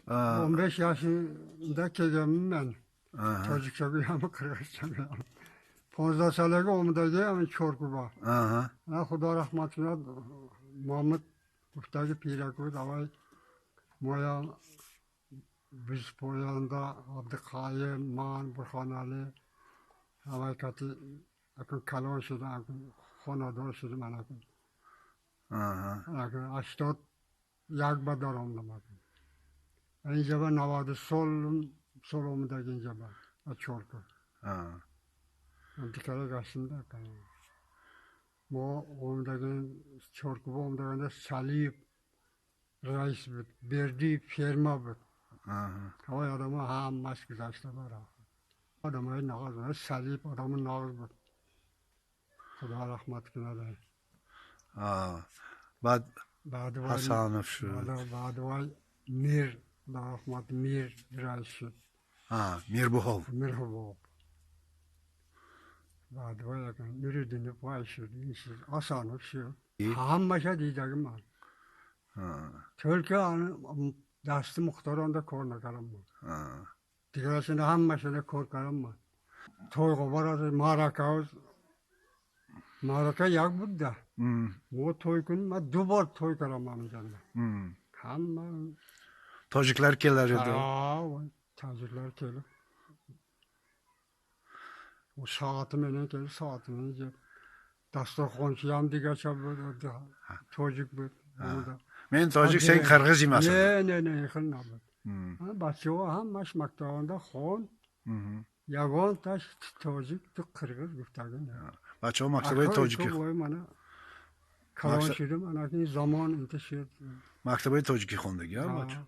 15 yoshimda kelganman. Tojikchaga ham, qirg'izchaga ham. 15 soalaga omdagi Chorquba. Xudo rahmat qiladi, Mahmud гуфтаги пираку давай моя biz поянда Абдуқайим, ман, Бурхонали ҳавай кати акун калон шудам, акун хонадор шудам, акун. Акун 81 ба даромдам акун. Инҷа ба 90 сол омадаги инҷа ба Чорку. Дикара гаштимда. Мо омадагин Чоркуба омадаганда Салиев раис буд, Бердиев ферма буд. Ҳавай одамо ҳамаш гузашта бара. Одамои нағз, Салиев одами нағз буд. Худо раҳмат кунад. Баъд Ҳасанов шуд. Баъд вай Мир, худо раҳмат, Мир раис шуд. Мирбуҳов. Мирбуҳов. Баъд вай Нуриддинов вай шуд, ин шуд, Асанов шуд. Ҳамаша дидагиман. Только дасти Мухторонда кор накардам ман. Дигарашона ҳамашона кор кардам ман. Тойғо барои маърака як буд да. Мо той кунем, ман ду бор той кардам ҳаминҷанда. Ҳама Tojiklar kelar edi. Tojiklar kelib. U soati menen kelib, soati menen yeb. Dasturxonchi ham degacha bud, tojik bud. Men tojik, sen qirg'iz emassan. Не, не, не, хел набуд. Бачаҳо ҳамаш мактабонда хон, ягонташ тоҷик ту қирғиз гуфтагӣ. Бачаҳо мактабҳои тоҷикӣ. Мана калон шудим, ана ин замон инта шуд. Мактабҳои тоҷикӣ хондагӣ, бача?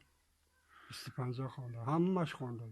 25 хонда, ҳамаш хонда.